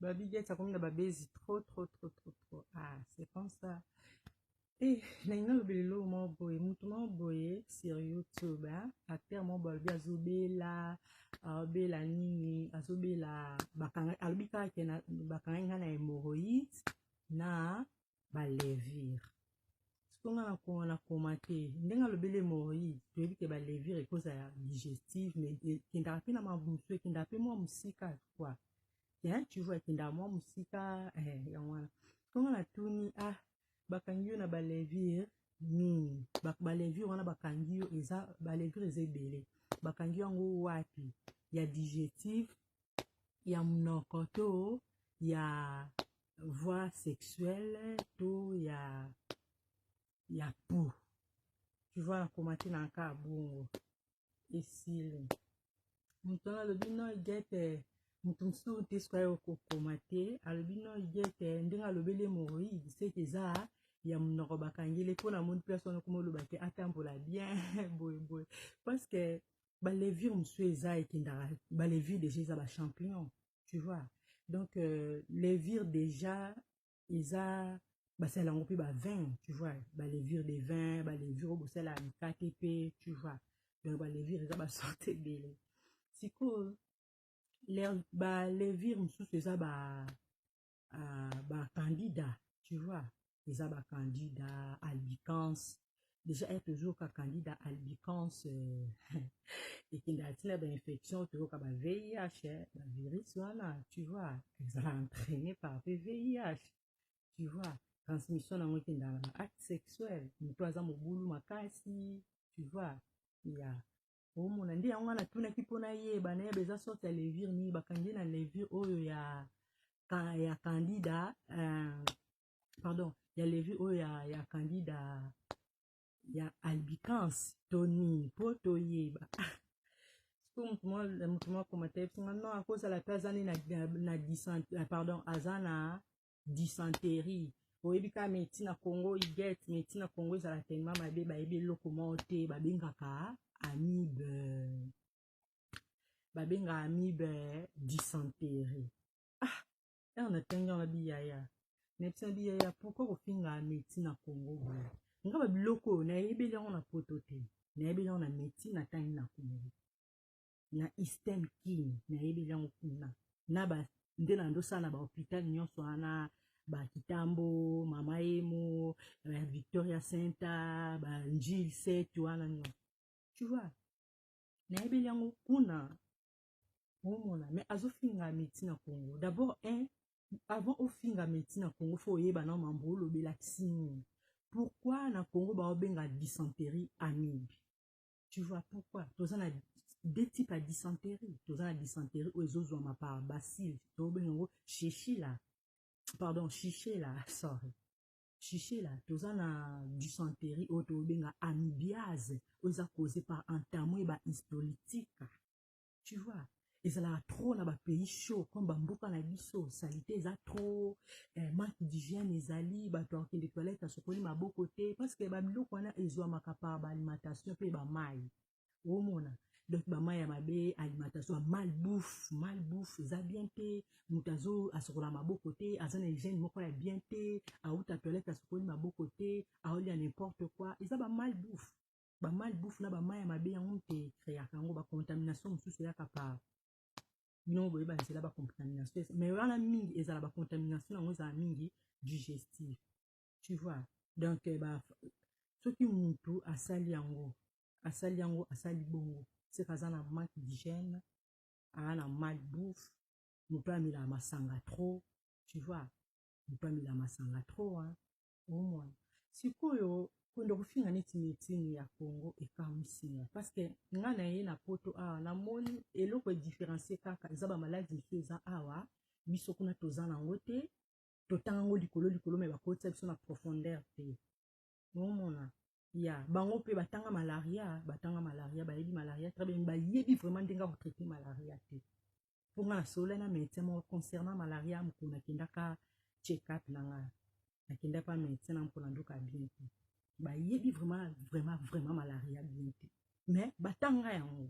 Babi Gate akomi na babezi trop trop trop trop trop. Ah, c'est comme ça. Eh, nalingi nalobela eloko moko boye, motu moko boye sur YouTube, hein? Acteur moko boye alobi azobela, azobela nini, azobela bakanga, alobi kaka ke bakangai ngai na hémorroïde na balevire. Sikoyo ngai nakoma nakoma te ndenge alobeli hémorroïde, toyebi ke balevire ekozala digestive, mais ekendaka mpe na makambo mosusu, ekendaka mpe mwa mosika quoi. Hein, tu vois, ekendaka mwa mosika eh, yango wana. Sikoyo ngai natuni, ah, bakangi yo na balevire nini? Balevire wana bakangi yo, eza balevire eza ebele, bakangi yo yango wapi? Ya digestive, ya monoko, to ya voie sexuelle, to ya peau? Tu vois, nakoma te na nka bongo esili. Moto wana alobi no Igete, moto mosusu te soki aye kokoma te, alobi no Igete ndenge alobeli hémorroïde, seke eza ya monoko bakangeli, mpo namoni place wana okoma oloba te atambola bien boye boye, parce que balevure mosusu eza ekendaka, balevure déjà eza bachampignon, tu vois. Donc levure déjà eza basala yango mpe bavin, tu vois, balevure de vin, balevure oyo bosala mikate mpe, tu vois. Donc balevure eza basorte ebele. Sikoyo balevure mosusu eza ba bacandida, tu vois, eza bacandida albicans. Déjà ere tozoyoka candida albicans, ekendaka ntina bainfection, toyoka ba VIH, bavirus wana, tu vois, ezala entraîné par pe VIH, tu vois. Transmission nango ekendaka na baacte sexuel, moto aza mobulu makasi, tu vois. Ya omona nde yango wana natunaki mpona yeba, nayeba eza sorte ya levure nini bakangi na levure oyo ya candida, pardon, ya levure oyo ya candida ya albicans to nini, mpo toyeba. Siko motu moko akoma te bisinga non, akozala mpe aza nde na, pardon, aza na dysenterie. Oyebi kaka médecine na Congo, Igete, médecine na Congo ezala tellement mabe, bayebi eloko moko te. Babengaka amibe, babengaka amibe dysenterie. Ah, ere natangi yango biyaya nayebisa biyaya, pourquoi kofinga médecine na Congo boye? Nga babiloko oyo nayebeli yango na poto te, nayebeli yango na médecine natangi na Congo, na Eastern King, nayebeli yango kuna na ba nde na ndosala na bahôpital nyonso wana, bakitambo, Mama Yemo, Victoria Center, banjil set wana nyonso, tu vois, nayebeli yango kuna. Omona, mais azofinga médecine na Congo. D'abord un, avant ofinga médecine na Congo, faut oyeba na mambo olobelakisi nini. Pourquoi na Congo baobenga dysenterie amibe? Tu vois, pourquoi? Toza na deux types ya dysenterie. Toza na dysenterie oyo ezozwama par bacille, tobenga yango sheshila, pardon, shishela, sorry, shishela. Toza na dysenterie oyo tobenga amibiase, oyo eza causé par Entamoeba histolytica, tu vois. Ezalaka trop na bapays chaud comme bamboka na biso. Saleté eza trop, manque d'hygiène ezali, bato akokende toilette asokoli maboko te, parce que babiloko wana ezwamaka par baalimentation mpe bamai. Omona, donc bamai ya mabe, alimentation ya malbouffe, malbouffe eza bien te, moto azo asokola maboko te, aza na hygiène moko ya bien te, auta toilette asokoli maboko te, aolia n'importe quoi. Eza bamalbouffe, bamalbouffe na bamai ya mabe, yango te créaka yango. Bacontamination mosusu eyaka par bino boyeba nzela bacontamination, mais wana mingi ezala bacontamination yango ezala mingi digestive, tu vois. Donc ba soki mutu asali yango, asali yango, asali bongo, seka aza na manque d'hygiène, aza na malbouffe, moto amelaka masanga trop, tu vois, moto amelaka masanga trop, hein. Omona sikoyo konde kofinga neti médecine ya Congo ekamwisinga, parce que nga na ye na poto awa namoni eloko edifférencie kaka eza bamaladi mosusu eza awa, biso kuna toza nango te. Totanga yango likolo likolo, me bakotisa biso na profondeur te. Omona ya bango mpe batanga malaria, batanga malaria, bayebi malaria très bien, bayebi vraiment ndenge akotraite malaria te. Mpo nga nasolola na médecin moko concernant malaria mokolo nakendaka check up na nga, nakenda pa médecin na mpona ndoka bien te. Bayebi vraiment vraiment vraiment malaria bien te, mais batanga yango.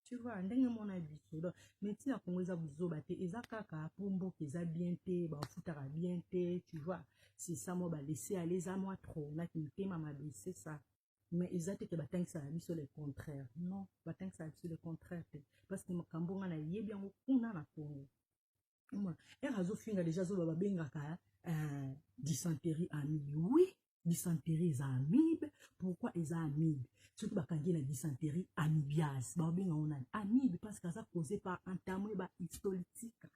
Tu vois ndenge mona biso. Donc médecine ya Congo eza buzoba te, eza kaka po mboka eza bien te, bafutaka bien te, tu vois. C'est ça, mwa balaisser aller eza mwa trop na mitema mabe, c'est ça. Mais eza te ke batangisaka biso le contraire. Non, batangisaka biso le contraire te, parce que makambo nga nayebi yango kuna na Congo. Ere azofinga déjà, azoba babengaka dysenterie amibe. Oui, dysenterie eza amibe. Pourquoi eza amibe? Soki bakangi na dysenterie amibiase, babenga ngo nani? Amibe, parce que aza causé par Entamoeba histolytica.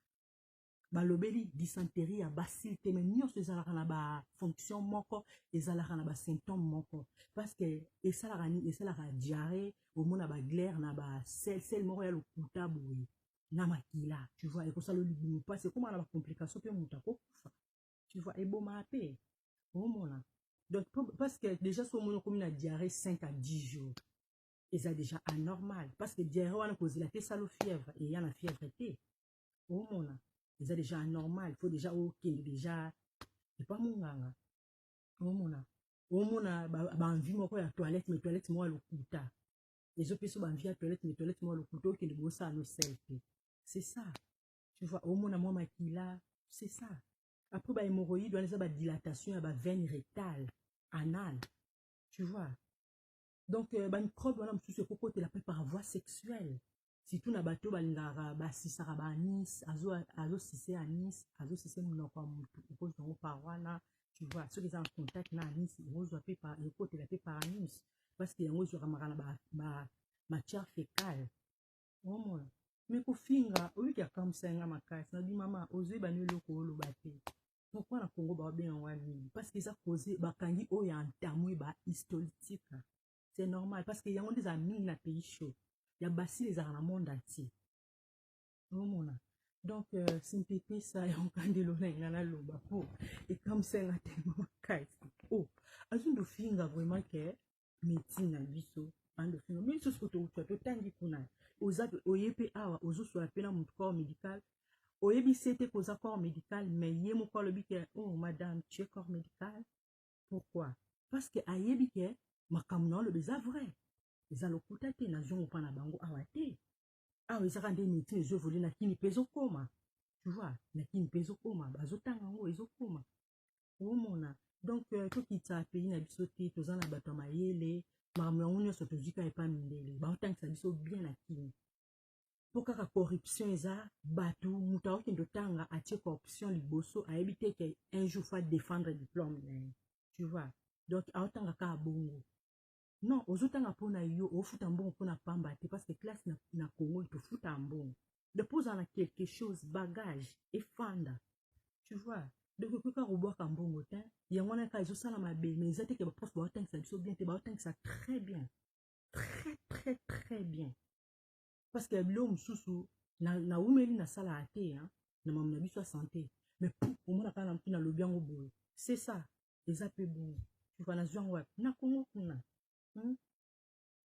Balobeli dysenterie ya bacille te, mais nyonso ezalaka na bafonction moko, ezalaka na basymptôme moko, parce que esalaka nini? Esalaka diarrhée, omona baglaire na basel moko ya lokuta boye na makila, tu vois. Ekosala libumu mpasi, ekóma na bacomplication mpe moto akokufa, tu vois. Ebomaka mpe, omona. Donc parce que déjà so omoni okomi na diarrhée 5 à 10 jours, eza déjà anormal, parce que diarrhée wana kozela te esala fièvre, eya na fièvre te, omona eza déjà anormal. Faut déjà okende déjà epa monganga. Omona baenvie moko ya toilette, mais toilette moko ya lokuta ezopesa baenvie ya toilette, mais toilette moko ya lokuta, okende bosala no sel te, c'est ça, tu vois. Omona mwa makila, c'est ça. Après, bahémorroïde wana eza badilatation ya baveine rectale, anale, tu vois. Donc bamicrobe wana mosusu ekokotela mpe par voie sexuelle, surtout na bato oyo balingaka basisaka baanus, azosise anus, azosise monoko ya motu, okozwa yango par wana, tu vois. Soki eza na contact na anus, okozwa mpe, ekotela mpe par anus, parce que yango ezwakamaka na bamatière fécale, omona. Mais kofinga oyiki akamwisa yanga makasi. Nabi mama, ozoyeba ni eloko oloba te. Pourquoi na Congo baobenga yango nini? Parce que eza cause bakangi oyo ya Entamoeba histolytica, c'est normal, parce que yango nde ezala mingi na pays chaud. Ya bacille ezalaka na monde entier, omona. Donc simpepesa yango kandelo na nga naloba po ekamwisa nga tellement makasi. O azondi ofinga vraiment ke médecine na biso ando finga biso. Soki touta totangi kuna, oza oye mpe awa, ozosola mpe na motu corps médical, oyebisi ete koza corps médical, mais ye moko alobi ke: "Oh madame, tu es corps médical." Pourquoi? Parce que ayebi ke makambo na oloba eza vrai, eza lokuta te. Nazongo mpa na bango awa te. Awa ezaka nde médecine ezoévoluer na kini mpe ezokóma, tu vois, na kini mpe ezokóma, bazotanga yango, ezokóma, omona. Donc tokitisa pays na biso te. Toza na bato ya mayele. Makambo yango nyonso tozwi kaka epa mindele, baotangisa biso bien na kini, mpo kaka corruption eza. Bato, moto akokende otanga, atie corruption liboso, ayebi te ke un jour faut défendre diplôme na ye, tu vois. Donc aotanga kaka bongo. Non, ozotanga mpona yo, ofuta mbongo mpona pamba te, parce que classe na Congo tofuta mbongo. Donc mpo ozala na quelque chose, bagage efanda, tu vois. Donc ekoki kaka kobwaka mbongo te. Yango wana kaka ezosala mabe. Mais eza te ke baprof baotangisa biso bien te, baotangisa très bien, très très très bien, parce que biloko mosusu naumeli nasalaka te na mamu na biso ya santé. Mais omona kaka na motu nalobi yango boye, c'est ça, eza mpe bongo, tu vois. Nazwi yango wapi? Na Congo kuna.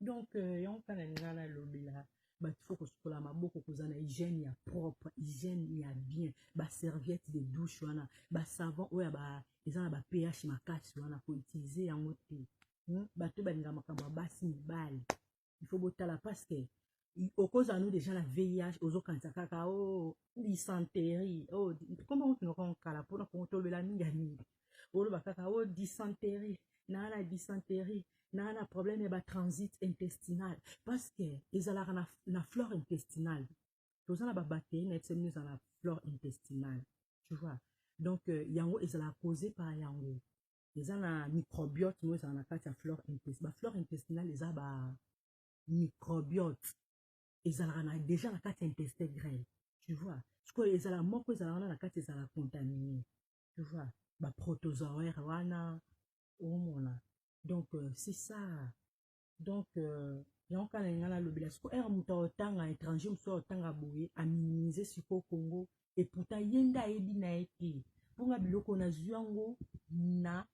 Donc yango kaka nalinga nalobela bato: faut kosukola maboko, kozala na hygiène ya propre, hygiène ya bien, baserviette de douche wana, basavon oyo eza na ba pH makasi wana, koutiliser yango te. Bato balinga makambo ya basi mibali, il faut botala, parce que okozala no déjà na VIH, ozokanisa kaka o oh, dysenterie, oh, kombo tunaka nkala mpona Kongo tolobela mingi ya mingi, oloba kaka o oh, dysenterie, naa na dysenterie, naa na problème ya batransit intestinal, parce que ezalaka na flore intestinale. Toza na babactérie na yebisa bino, ezala na flore intestinale, tu vois. Donc yango ezalaka causé par yango, eza na microbiote mo ezala na kati ya flore intestinale. Baflore intestinale eza ba microbiote ezalaka na déjà na kati ya intestin grêle, tu vois. Sikoyo ezala moko ezalaka wana na kati, ezalaka contaminé, tu vois, baprotozoaire wana, omona. Donc c'est ça. Donc yango kaka na ngai nalobela. Sikoyo ere moto aotanga étranger mosusu aotanga boye, aminimiser sikoyo Congo, et pourtant ye nde ayebi na ye te. Mponga biloko nazwi yango na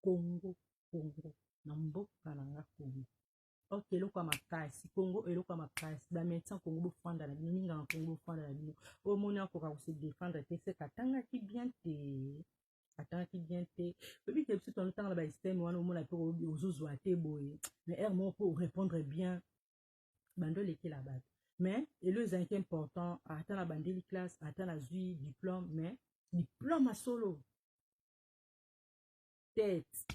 Congo, Congo na mboka na nga Congo. Ok, eloko ya makasi Congo, eloko ya makasi, bamédecin Congo bofanda na bino, minganga Congo bofanda na bino. Oyo omoni akoka kose défendre te, seke atangaki bien te, atangaki bien te. Oyebi ke biso tozotanga na basystème wana, omona mpe ozozwa te boye, mais heure moko mpo orépondre bien, bando elekela bato. Mais elo ezalaki important, ata na bandeli classe, ata nazwi diplôme, mais diplôme ya solo tete.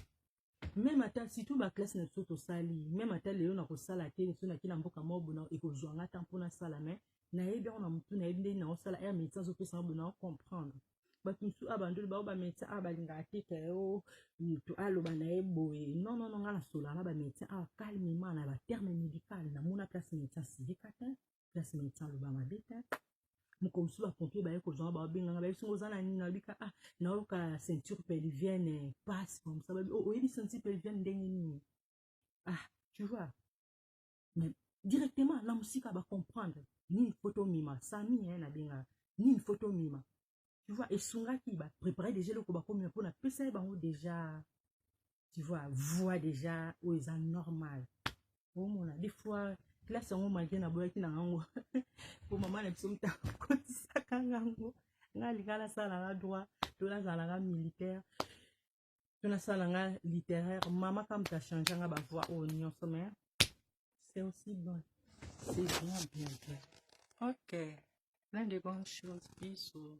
Même ata surtout baclasse na biso tosali, même ata lelo na kosala te, so naki na mboka moko bona ekozwa nga ta mpo nasala, mais nayebi yango na motu, nayebi ndenge naosala. Aire médecin azopesanga boye, nao comprendre. Bato mosusu a bandoli bao bamédecin a balingaka te ke o moto aloba na ye boye. Non, non, non, nga nasolaka na bamédecin awa calmement na baterme médical. Namona place médecin asilika te, place médecin aloba mabe te. Mokolo mosusu bapompier baye kozwanga, babenganga, bayebi songo oza na nini. Nabika, ah, nayoka ceinture pelvienne passe comme ça. Babi, oh, oyebi ceinture pelvienne ndenge nini? Ah, tu vois, mais directement na mosika bacomprendre nini fo tomema sami nabengaka nini fo tomema, tu vois. Esungaki baprépare déjà eloko bakomema mpo napesa ye bango déjà, tu vois, voix déjà oyo eza normal. Omona des fois classe yango, malgré naboyaki na ngango po mama na biso moto akotisaka ngango. Nga alinga nasala nanga droit to nazala nanga militaire to nasala nanga littéraire. Mama ka moto achange nga bavoix oyo nyonso, mais c'est aussi bon, c'est bien, bien, bien. Ok, plein de bonnes choses. Bisous.